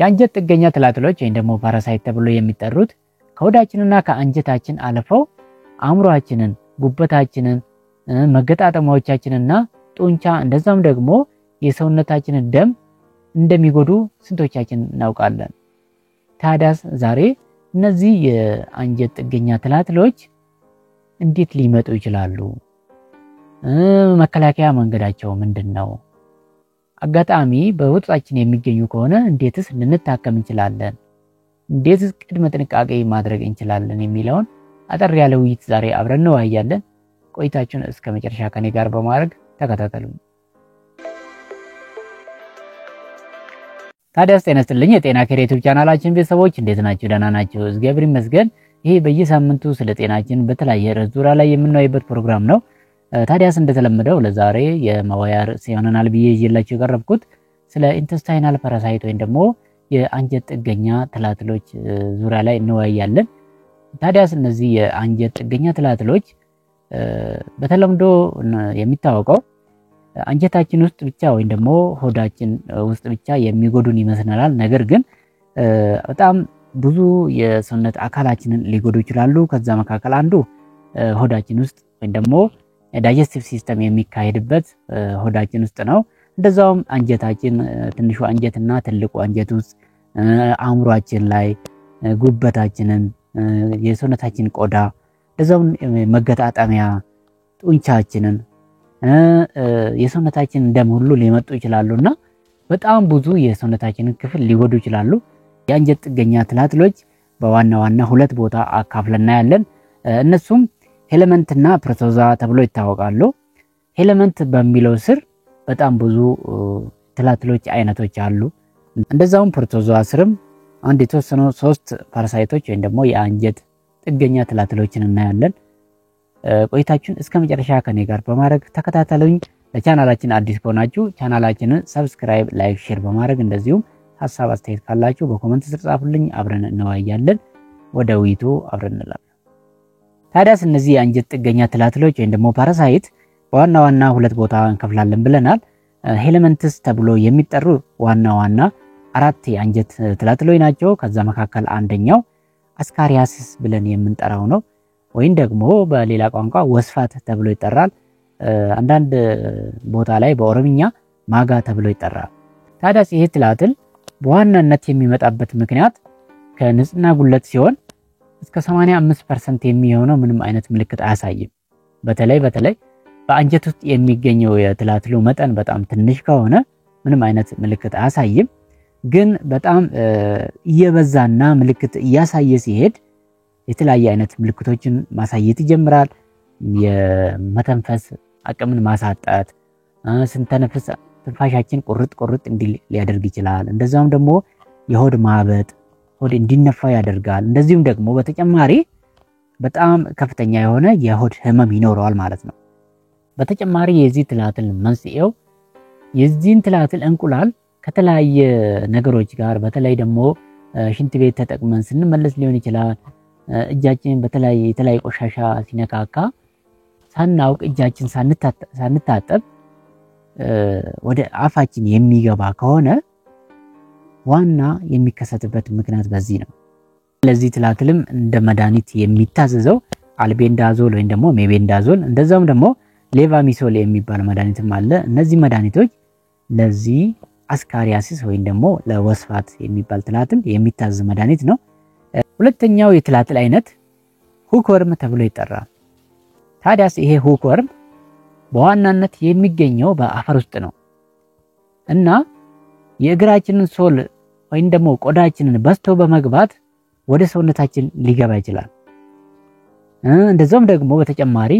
የአንጀት ጥገኛ ትላትሎች ወይም ደግሞ parasite ተብሎ የሚጠሩት ከሆዳችንና ከአንጀታችን አልፈው አእምሯችንን፣ ጉበታችንን፣ መገጣጠሚያዎቻችንና ጡንቻ እንደዛም ደግሞ የሰውነታችንን ደም እንደሚጎዱ ስንቶቻችን እናውቃለን? ታዲያስ ዛሬ እነዚህ የአንጀት ጥገኛ ትላትሎች እንዴት ሊመጡ ይችላሉ? መከላከያ መንገዳቸው ምንድን ነው? አጋጣሚ በውስጣችን የሚገኙ ከሆነ እንዴትስ ልንታከም እንችላለን? እንዴትስ ቅድመ ጥንቃቄ ማድረግ እንችላለን? የሚለውን አጠር ያለ ውይይት ዛሬ አብረን እንወያያለን። ቆይታችሁን እስከ መጨረሻ ከኔ ጋር በማድረግ ተከታተሉ። ታዲያስ ጤና ይስጥልኝ የጤና ኬር ዩቲዩብ ቻናላችን ቤተሰቦች እንዴት ናችሁ? ደህና ናችሁ? እግዚአብሔር ይመስገን። ይሄ በየሳምንቱ ስለ ጤናችን በተለያየ ርዕስ ዙሪያ ላይ የምንወያይበት ፕሮግራም ነው። ታዲያስ እንደተለመደው ለዛሬ የመወያያ ርዕስ ይሆነናል ብዬ ይዤላችሁ የቀረብኩት ስለ intestinal parasite ወይም ደግሞ የአንጀት ጥገኛ ትላትሎች ዙሪያ ላይ እንወያያለን። ታዲያስ እነዚህ የአንጀት ጥገኛ ትላትሎች በተለምዶ የሚታወቀው አንጀታችን ውስጥ ብቻ ወይም ደግሞ ሆዳችን ውስጥ ብቻ የሚጎዱን ይመስለናል። ነገር ግን በጣም ብዙ የሰውነት አካላችንን ሊጎዱ ይችላሉ። ከዛ መካከል አንዱ ሆዳችን ውስጥ ወይም ደግሞ digestive system የሚካሄድበት ሆዳችን ውስጥ ነው። እንደዛውም አንጀታችን፣ ትንሹ አንጀትና ትልቁ አንጀት ውስጥ፣ አእምሯችን ላይ፣ ጉበታችንን፣ የሰውነታችን ቆዳ፣ እንደዛውም መገጣጠሚያ ጡንቻችንን፣ የሰውነታችንን ደም ሁሉ ሊመጡ ይችላሉና በጣም ብዙ የሰውነታችንን ክፍል ሊጎዱ ይችላሉ። የአንጀት ጥገኛ ትላትሎች በዋና ዋና ሁለት ቦታ አካፍለን እናያለን። እነሱም helminth እና protozoa ተብሎ ይታወቃሉ። Helminth በሚለው ስር በጣም ብዙ ትላትሎች አይነቶች አሉ። እንደዛውም protozoa ስርም አንድ የተወሰኑ ሶስት parasite ኦች ወይም ደግሞ የአንጀት ጥገኛ ትላትሎችን እናያለን። ቆይታችሁን እስከ መጨረሻ ከኔ ጋር በማድረግ ተከታተሉኝ። ለቻናላችን አዲስ ከሆናችሁ ቻናላችንን subscribe፣ like፣ share በማድረግ እንደዚሁም ሀሳብ አስተያየት ካላችሁ በ comment ስር ጻፉልኝ። አብረን እንወያያለን። ወደ ውይይቱ አብረን እንላለን። ታዲያስ እነዚህ የአንጀት ጥገኛ ትላትሎች ወይም ደግሞ parasite በዋና ዋና ሁለት ቦታ እንከፍላለን ብለናል። Helminths ተብሎ የሚጠሩ ዋና ዋና አራት የአንጀት ትላትሎች ናቸው። ከዛ መካከል አንደኛው ascariasis ብለን የምንጠራው ነው፣ ወይም ደግሞ በሌላ ቋንቋ ወስፋት ተብሎ ይጠራል። አንዳንድ ቦታ ላይ በኦሮምኛ ማጋ ተብሎ ይጠራል። ታዲያስ ይሄ ትላትል በዋናነት የሚመጣበት ምክንያት ከንጽህና ጉድለት ሲሆን እስከ 85% የሚሆነው ምንም አይነት ምልክት አያሳይም። በተለይ በተለይ በአንጀት ውስጥ የሚገኘው የትላትሉ መጠን በጣም ትንሽ ከሆነ ምንም አይነት ምልክት አያሳይም። ግን በጣም እየበዛና ምልክት እያሳየ ሲሄድ የተለያየ አይነት ምልክቶችን ማሳየት ይጀምራል። የመተንፈስ አቅምን ማሳጣት፣ ስንተነፍስ ትንፋሻችን ቁርጥ ቁርጥ እንዲል ሊያደርግ ይችላል። እንደዚያውም ደግሞ የሆድ ማበጥ፣ ሆድ እንዲነፋ ያደርጋል። እንደዚሁም ደግሞ በተጨማሪ በጣም ከፍተኛ የሆነ የሆድ ህመም ይኖረዋል ማለት ነው። በተጨማሪ የዚህ ትላትል መንስኤው የዚህን ትላትል እንቁላል ከተለያየ ነገሮች ጋር በተለይ ደግሞ ሽንት ቤት ተጠቅመን ስንመለስ ሊሆን ይችላል። እጃችን በተለያየ የተለያየ ቆሻሻ ሲነካካ ሳናውቅ እጃችን ሳንታጠብ ወደ አፋችን የሚገባ ከሆነ ዋና የሚከሰትበት ምክንያት በዚህ ነው። ለዚህ ትላትልም እንደ መድኃኒት የሚታዘዘው albendazole ወይም ደግሞ mebendazole እንደዛውም ደግሞ levamisole የሚባል መድኃኒትም አለ። እነዚህ መድኃኒቶች ለዚህ ascariasis ወይም ደግሞ ለወስፋት የሚባል ትላትል የሚታዘዝ መድኃኒት ነው። ሁለተኛው የትላትል አይነት hookworm ተብሎ ይጠራል። ታዲያስ ይሄ hookworm በዋናነት የሚገኘው በአፈር ውስጥ ነው እና የእግራችንን sole ወይም ደግሞ ቆዳችንን በስቶ በመግባት ወደ ሰውነታችን ሊገባ ይችላል። እንደዛውም ደግሞ በተጨማሪ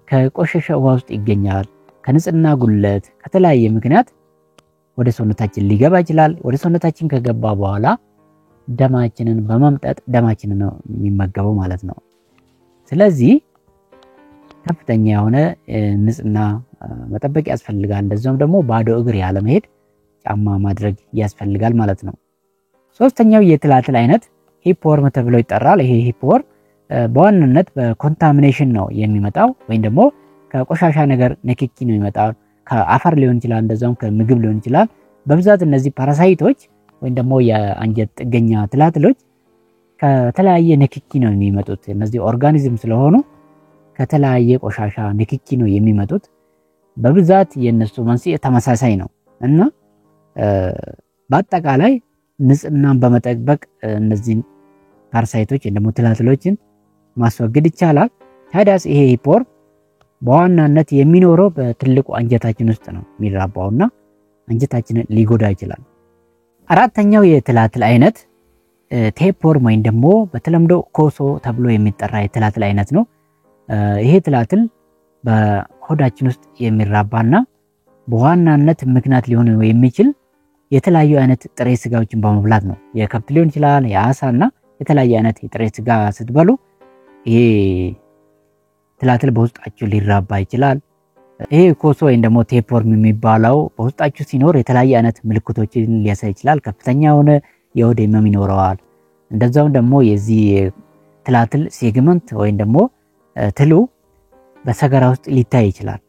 ከቆሸሸ ውሃ ውስጥ ይገኛል። ከንጽህና ጉድለት፣ ከተለያየ ምክንያት ወደ ሰውነታችን ሊገባ ይችላል። ወደ ሰውነታችን ከገባ በኋላ ደማችንን በመምጠጥ ደማችንን ነው የሚመገበው ማለት ነው። ስለዚህ ከፍተኛ የሆነ ንጽህና መጠበቅ ያስፈልጋል። እንደዚሁም ደግሞ ባዶ እግር ያለመሄድ፣ ጫማ ማድረግ ያስፈልጋል ማለት ነው። ሶስተኛው የትላትል አይነት hookworm ተብሎ ይጠራል። ይሄ hookworm በዋናነት በ contamination ነው የሚመጣው ወይም ደግሞ ከቆሻሻ ነገር ንክኪ ነው የሚመጣው። ከአፈር ሊሆን ይችላል፣ እንደዚሁም ከምግብ ሊሆን ይችላል። በብዛት እነዚህ parasite ኦች ወይም ደግሞ የአንጀት ጥገኛ ትላትሎች ከተለያየ ንክኪ ነው የሚመጡት። እነዚህ organism ስለሆኑ ከተለያየ ቆሻሻ ንክኪ ነው የሚመጡት። በብዛት የነሱ መንስኤ ተመሳሳይ ነው እና በአጠቃላይ ንጽህናን በመጠበቅ እነዚህን parasite ኦች ወይም ደግሞ ትላትሎችን ማስወገድ ይቻላል። ታዲያስ ይሄ hookworm በዋናነት የሚኖረው በትልቁ አንጀታችን ውስጥ ነው የሚራባውና አንጀታችንን ሊጎዳ ይችላል። አራተኛው የትላትል አይነት tapeworm ወይም ደግሞ በተለምዶ ኮሶ ተብሎ የሚጠራ የትላትል አይነት ነው። ይሄ ትላትል በሆዳችን ውስጥ የሚራባና በዋናነት ምክንያት ሊሆን የሚችል የተለያዩ አይነት ጥሬ ስጋዎችን በመብላት ነው። የከብት ሊሆን ይችላል፣ የአሳና የተለያየ አይነት የጥሬ ስጋ ስትበሉ ይሄ ትላትል በውስጣችሁ ሊራባ ይችላል። ይሄ ኮሶ ወይም ደግሞ tapeworm የሚባለው በውስጣችሁ ሲኖር የተለያየ አይነት ምልክቶችን ሊያሳይ ይችላል። ከፍተኛ የሆነ የሆድ ህመም ይኖረዋል። እንደዛውም ደግሞ የዚህ ትላትል segment ወይም ደግሞ ትሉ በሰገራ ውስጥ ሊታይ ይችላል።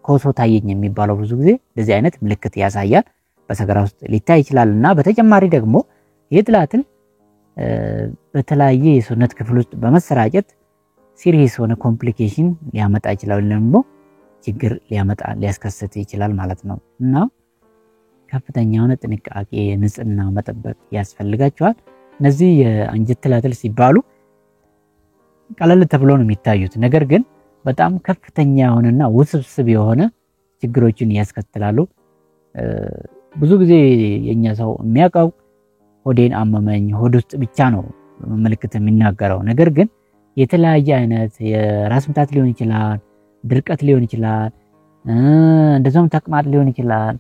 ኮሶ ታየኝ የሚባለው ብዙ ጊዜ እንደዚህ አይነት ምልክት ያሳያል። በሰገራ ውስጥ ሊታይ ይችላል እና በተጨማሪ ደግሞ ይህ ትላትል በተለያየ የሰውነት ክፍል ውስጥ በመሰራጨት serious የሆነ complication ሊያመጣ ይችላል፣ ደግሞ ችግር ሊያመጣ ሊያስከስት ይችላል ማለት ነው እና ከፍተኛ የሆነ ጥንቃቄ ንጽህና መጠበቅ ያስፈልጋቸዋል። እነዚህ የአንጀት ትላትል ሲባሉ ቀለል ተብሎ ነው የሚታዩት፣ ነገር ግን በጣም ከፍተኛ የሆነና ውስብስብ የሆነ ችግሮችን ያስከትላሉ። ብዙ ጊዜ የኛ ሰው የሚያውቀው ሆዴን አመመኝ፣ ሆድ ውስጥ ብቻ ነው ምልክት የሚናገረው። ነገር ግን የተለያየ አይነት የራስ ምታት ሊሆን ይችላል፣ ድርቀት ሊሆን ይችላል፣ እንደዛውም ተቅማጥ ሊሆን ይችላል፣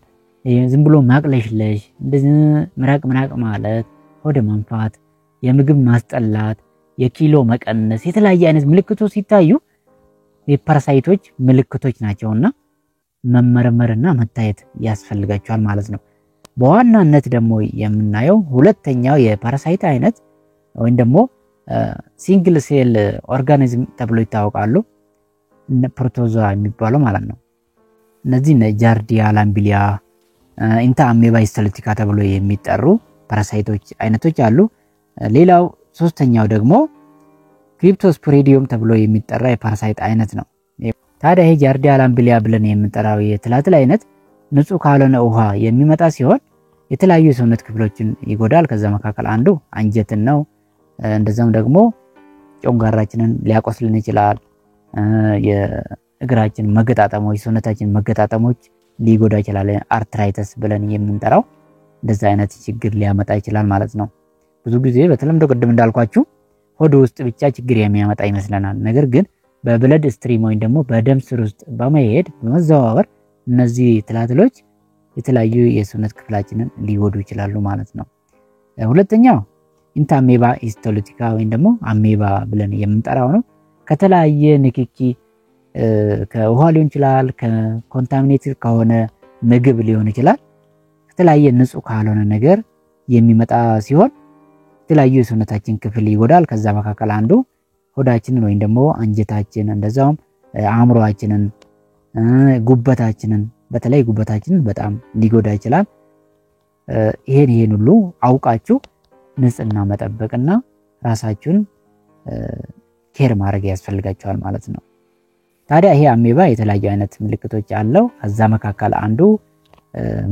ዝም ብሎ ማቅለሽለሽ፣ እንደዚህ ምራቅ ምራቅ ማለት፣ ሆድ መንፋት፣ የምግብ ማስጠላት፣ የኪሎ መቀነስ፣ የተለያየ አይነት ምልክቶች ሲታዩ የ parasite ኦች ምልክቶች ናቸውና መመርመርና መታየት ያስፈልጋቸዋል ማለት ነው። በዋናነት ደግሞ የምናየው ሁለተኛው የ parasite አይነት ወይም ደግሞ single cell organism ተብሎ ይታወቃሉ። Protozoa የሚባለው ማለት ነው። እነዚህ Giardia lamblia፣ Entamoeba histolytica ተብሎ የሚጠሩ parasite ኦች አይነቶች አሉ። ሌላው ሶስተኛው ደግሞ Cryptosporidium ተብሎ የሚጠራ የ parasite አይነት ነው። ታዲያ ይሄ Giardia lamblia ብለን የምንጠራው የትላትል አይነት ንጹህ ካልሆነ ውሃ የሚመጣ ሲሆን የተለያዩ የሰውነት ክፍሎችን ይጎዳል። ከዛ መካከል አንዱ አንጀትን ነው። እንደዛም ደግሞ ጨጓራችንን ሊያቆስልን ይችላል። የእግራችን መገጣጠሞች፣ ሰውነታችን መገጣጠሞች ሊጎዳ ይችላል። Arthritis ብለን የምንጠራው እንደዛ አይነት ችግር ሊያመጣ ይችላል ማለት ነው። ብዙ ጊዜ በተለምዶ ቅድም እንዳልኳችሁ ሆድ ውስጥ ብቻ ችግር የሚያመጣ ይመስለናል። ነገር ግን በ blood stream ወይም ደግሞ በደም ስር ውስጥ በመሄድ በመዘዋወር እነዚህ ትላትሎች የተለያዩ የሰውነት ክፍላችንን ሊጎዱ ይችላሉ ማለት ነው። ሁለተኛው Entamoeba histolytica ወይም ደግሞ አሜባ ብለን የምንጠራው ነው። ከተለያየ ንክኪ ከውሃ ሊሆን ይችላል፣ ከ contaminated ከሆነ ምግብ ሊሆን ይችላል፣ ከተለያየ ንጹህ ካልሆነ ነገር የሚመጣ ሲሆን የተለያዩ የሰውነታችን ክፍል ይጎዳል። ከዛ መካከል አንዱ ሆዳችንን ወይም ደግሞ አንጀታችን፣ እንደዛውም አእምሮአችንን፣ ጉበታችንን፣ በተለይ ጉበታችንን በጣም ሊጎዳ ይችላል። ይሄን ሁሉ አውቃችሁ ንጽህና መጠበቅና ራሳችሁን care ማድረግ ያስፈልጋችኋል ማለት ነው። ታዲያ ይሄ አሜባ የተለያዩ አይነት ምልክቶች አለው። ከዛ መካከል አንዱ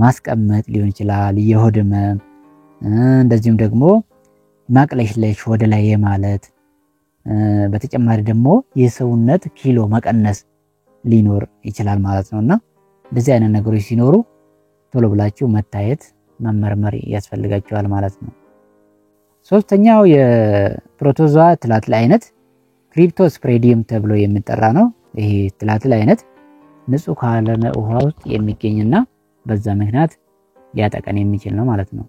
ማስቀመጥ ሊሆን ይችላል፣ የሆድ ህመም፣ እንደዚሁም ደግሞ ማቅለሽለሽ፣ ወደ ላይ የማለት፣ በተጨማሪ ደግሞ የሰውነት ኪሎ መቀነስ ሊኖር ይችላል ማለት ነውና እንደዚህ አይነት ነገሮች ሲኖሩ ቶሎ ብላችሁ መታየት መመርመር ያስፈልጋችኋል ማለት ነው። ሶስተኛው የ protozoa ትላትል አይነት Cryptosporidium ተብሎ የሚጠራ ነው። ይሄ ትላትል አይነት ንጹህ ካልሆነ ውሃ ውስጥ የሚገኝና በዛ ምክንያት ሊያጠቀን የሚችል ነው ማለት ነው።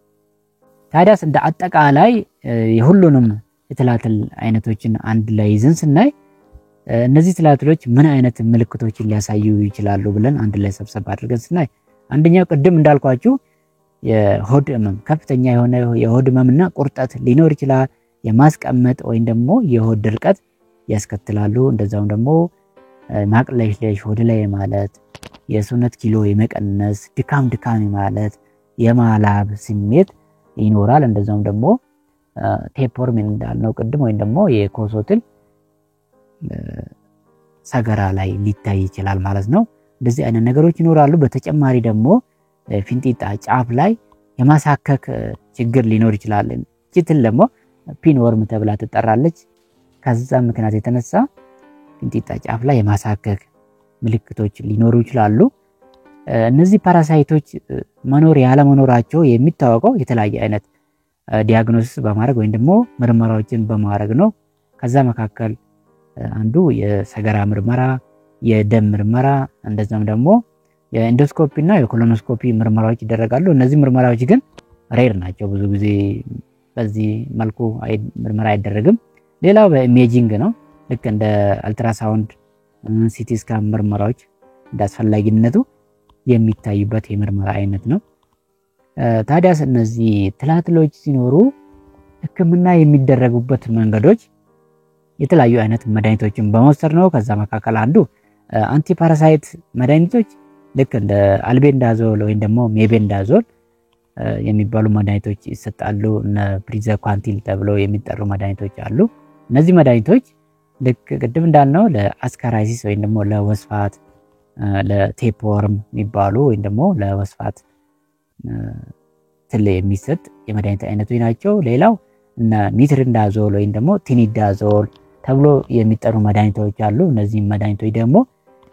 ታዲያስ እንደ አጠቃላይ የሁሉንም የትላትል አይነቶችን አንድ ላይ ይዘን ስናይ እነዚህ ትላትሎች ምን አይነት ምልክቶችን ሊያሳዩ ይችላሉ ብለን አንድ ላይ ሰብሰብ አድርገን ስናይ አንደኛው ቅድም እንዳልኳችሁ የሆድ ህመም፣ ከፍተኛ የሆነ የሆድ ህመምና ቁርጠት ሊኖር ይችላል። የማስቀመጥ ወይም ደግሞ የሆድ ድርቀት ያስከትላሉ። እንደዛውም ደግሞ ማቅለሽለሽ፣ ሆድ ላይ ማለት፣ የሰውነት ኪሎ የመቀነስ፣ ድካም ድካም ማለት፣ የማላብ ስሜት ይኖራል። እንደዛውም ደግሞ tapeworm እንዳልነው ቅድም ወይም ደግሞ የኮሶ ትል ሰገራ ላይ ሊታይ ይችላል ማለት ነው። እንደዚህ አይነት ነገሮች ይኖራሉ። በተጨማሪ ደግሞ ፊንጢጣ ጫፍ ላይ የማሳከክ ችግር ሊኖር ይችላል። ይቺ ትል ደግሞ pinworm ተብላ ትጠራለች። ከዛ ምክንያት የተነሳ ፊንጢጣ ጫፍ ላይ የማሳከክ ምልክቶች ሊኖሩ ይችላሉ። እነዚህ parasite ኦች መኖር ያለመኖራቸው የሚታወቀው የተለያየ አይነት diagnosis በማድረግ ወይም ደግሞ ምርመራዎችን በማድረግ ነው። ከዛ መካከል አንዱ የሰገራ ምርመራ፣ የደም ምርመራ፣ እንደዛም ደግሞ የ endoscopy እና የ colonoscopy ምርመራዎች ይደረጋሉ። እነዚህ ምርመራዎች ግን rare ናቸው። ብዙ ጊዜ በዚህ መልኩ ምርመራ አይደረግም። ሌላው በ imaging ነው። ልክ እንደ ultrasound፣ CT scan ምርመራዎች እንደ አስፈላጊነቱ የሚታዩበት የምርመራ አይነት ነው። ታዲያስ እነዚህ ትላትሎች ሲኖሩ ሕክምና የሚደረጉበት መንገዶች የተለያዩ አይነት መድኃኒቶችን በመውሰድ ነው። ከዛ መካከል አንዱ antiparasite መድኃኒቶች ልክ እንደ albendazole ወይም ደግሞ mebendazole የሚባሉ መድኃኒቶች ይሰጣሉ። እነ praziquantel ተብለው የሚጠሩ መድኃኒቶች አሉ። እነዚህ መድኃኒቶች ልክ ቅድም እንዳልነው ለ ascariasis ወይም ደግሞ ለወስፋት፣ ለ tapeworm የሚባሉ ወይም ደግሞ ለወስፋት ትል የሚሰጥ የመድኃኒት አይነቶች ናቸው። ሌላው እነ metronidazole ወይም ደግሞ tinidazole ተብሎ የሚጠሩ መድኃኒቶች አሉ። እነዚህ መድኃኒቶች ደግሞ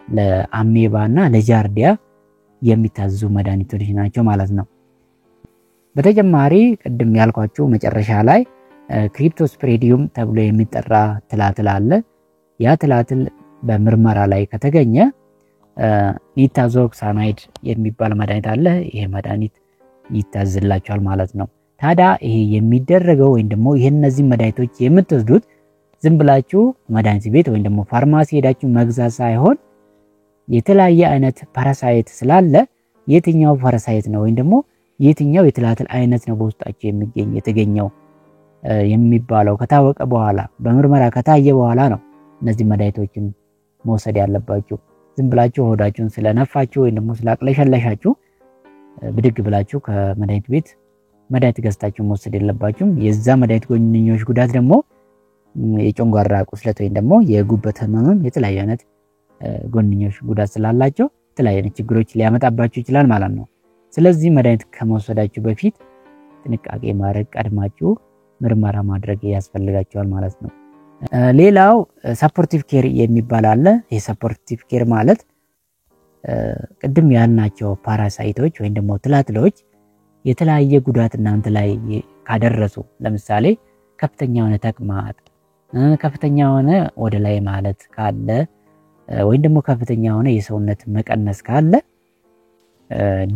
ለአሜባ እና ለ giardia የሚታዘዙ መድኃኒቶች ናቸው ማለት ነው። በተጨማሪ ቅድም ያልኳችሁ መጨረሻ ላይ cryptosporidium ተብሎ የሚጠራ ትላትል አለ። ያ ትላትል በምርመራ ላይ ከተገኘ nitazoxanide የሚባል መድኃኒት አለ። ይሄ መድኃኒት ይታዝላቸዋል ማለት ነው። ታዲያ ይሄ የሚደረገው ወይም ደግሞ ይሄን እነዚህ መድኃኒቶች የምትወስዱት ዝም ብላችሁ መድኃኒት ቤት ወይም ደግሞ ፋርማሲ ሄዳችሁ መግዛት ሳይሆን የተለያየ አይነት parasite ስላለ የትኛው parasite ነው ወይም ደግሞ የትኛው የትላትል አይነት ነው በውስጣቸው የሚገኝ የተገኘው የሚባለው ከታወቀ በኋላ፣ በምርመራ ከታየ በኋላ ነው እነዚህ መድኃኒቶችን መውሰድ ያለባችሁ። ዝም ብላችሁ ሆዳችሁን ስለነፋችሁ ወይም ደግሞ ስላቅለሸለሻችሁ ብድግ ብላችሁ ከመድኃኒት ቤት መድኃኒት ገዝታችሁ መውሰድ የለባችሁም። የዛ መድኃኒት ጎንዮሽ ጉዳት ደግሞ የጨንጓራ ቁስለት ወይም ደግሞ የጉበት ህመምም የተለያዩ አይነት ጎንዮሽ ጉዳት ስላላቸው የተለያዩ አይነት ችግሮች ሊያመጣባችሁ ይችላል ማለት ነው። ስለዚህ መድኃኒት ከመውሰዳችሁ በፊት ጥንቃቄ ማድረግ፣ ቀድማችሁ ምርመራ ማድረግ ያስፈልጋችኋል ማለት ነው። ሌላው supportive care የሚባል አለ። ይህ supportive care ማለት ቅድም ያልናቸው parasite ኦች ወይም ደግሞ ትላትሎች የተለያየ ጉዳት እናንተ ላይ ካደረሱ፣ ለምሳሌ ከፍተኛ የሆነ ተቅማጥ፣ ከፍተኛ የሆነ ወደ ላይ ማለት ካለ ወይም ደግሞ ከፍተኛ የሆነ የሰውነት መቀነስ ካለ፣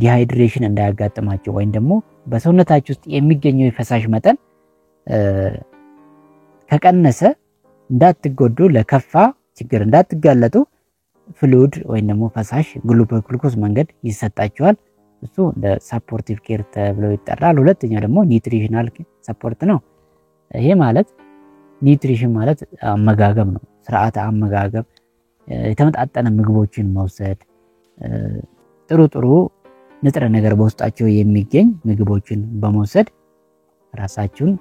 dehydration እንዳያጋጥማችሁ ወይም ደግሞ በሰውነታችሁ ውስጥ የሚገኘው የፈሳሽ መጠን ከቀነሰ እንዳትጎዱ፣ ለከፋ ችግር እንዳትጋለጡ fluid ወይም ደግሞ ፈሳሽ በግሉኮስ መንገድ ይሰጣችኋል። እሱ እንደ supportive care ተብሎ ይጠራል። ሁለተኛው ደግሞ nutritional support ነው። ይሄ ማለት nutrition ማለት አመጋገብ ነው። ስርዓተ አመጋገብ፣ የተመጣጠነ ምግቦችን መውሰድ፣ ጥሩ ጥሩ ንጥረ ነገር በውስጣቸው የሚገኝ ምግቦችን በመውሰድ ራሳችሁን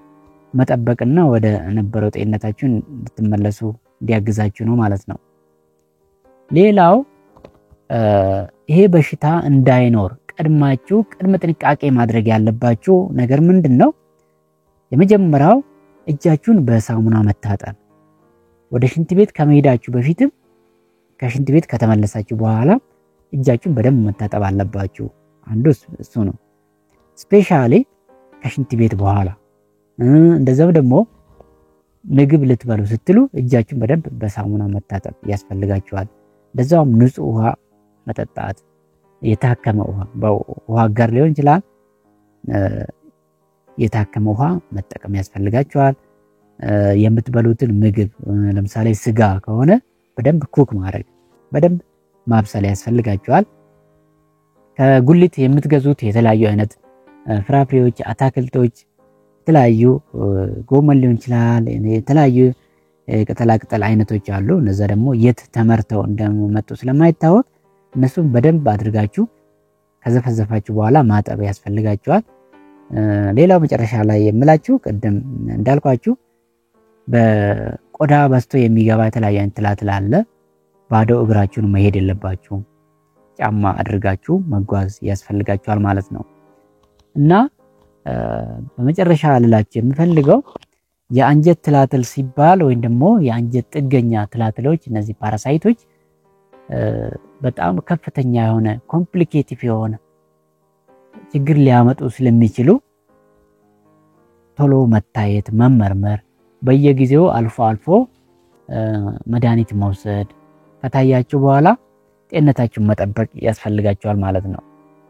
መጠበቅና ወደ ነበረው ጤንነታችሁን እንድትመለሱ እንዲያግዛችሁ ነው ማለት ነው። ሌላው ይሄ በሽታ እንዳይኖር ቀድማችሁ ቅድመ ጥንቃቄ ማድረግ ያለባችሁ ነገር ምንድን ነው? የመጀመሪያው እጃችሁን በሳሙና መታጠብ። ወደ ሽንት ቤት ከመሄዳችሁ በፊትም ከሽንት ቤት ከተመለሳችሁ በኋላ እጃችሁን በደንብ መታጠብ አለባችሁ። አንዱ እሱ ነው። Specially ከሽንት ቤት በኋላ፣ እንደዛም ደግሞ ምግብ ልትበሉ ስትሉ እጃችሁን በደንብ በሳሙና መታጠብ ያስፈልጋችኋል። እንደዛውም ንጹህ ውሃ መጠጣት፣ የታከመ ውሃ፣ በውሃ አጋር ሊሆን ይችላል። የታከመ ውሃ መጠቀም ያስፈልጋችኋል። የምትበሉትን ምግብ ለምሳሌ ስጋ ከሆነ በደንብ cook ማድረግ፣ በደንብ ማብሰል ያስፈልጋችኋል። ከጉሊት የምትገዙት የተለያዩ አይነት ፍራፍሬዎች፣ አታክልቶች፣ የተለያዩ ጎመን ሊሆን ይችላል፣ የተለያዩ ቅጠላቅጠል አይነቶች አሉ። እነዛ ደግሞ የት ተመርተው እንደመጡ ስለማይታወቅ እነሱም በደንብ አድርጋችሁ ከዘፈዘፋችሁ በኋላ ማጠብ ያስፈልጋችኋል። ሌላው መጨረሻ ላይ የምላችሁ ቅድም እንዳልኳችሁ በቆዳ በስቶ የሚገባ የተለያዩ አይነት ትላትል አለ። ባዶ እግራችሁን መሄድ የለባችሁም። ጫማ አድርጋችሁ መጓዝ ያስፈልጋችኋል ማለት ነው። እና በመጨረሻ ልላችሁ የምፈልገው የአንጀት ትላትል ሲባል ወይም ደግሞ የአንጀት ጥገኛ ትላትሎች፣ እነዚህ parasite ኦች በጣም ከፍተኛ የሆነ complicative የሆነ ችግር ሊያመጡ ስለሚችሉ ቶሎ መታየት፣ መመርመር፣ በየጊዜው አልፎ አልፎ መድኃኒት መውሰድ፣ ከታያችሁ በኋላ ጤንነታችሁን መጠበቅ ያስፈልጋችኋል ማለት ነው።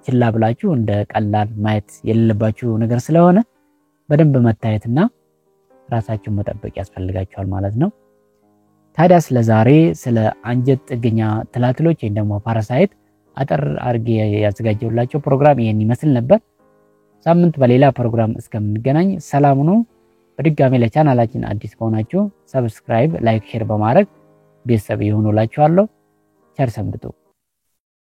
ችላ ብላችሁ እንደ ቀላል ማየት የሌለባችሁ ነገር ስለሆነ በደንብ መታየትና ራሳችሁን መጠበቅ ያስፈልጋችኋል ማለት ነው። ታዲያ ስለ ዛሬ ስለ አንጀት ጥገኛ ትላትሎች ወይም ደግሞ parasite አጠር አድርጌ ያዘጋጀሁላችሁ ፕሮግራም ይሄን ይመስል ነበር። ሳምንት በሌላ ፕሮግራም እስከምንገናኝ ሰላም ሁኑ። በድጋሚ ለቻናላችን አዲስ ከሆናችሁ subscribe፣ like፣ share በማድረግ ቤተሰብ ይሁኑ እላችኋለሁ። ቸር ሰንብቱ።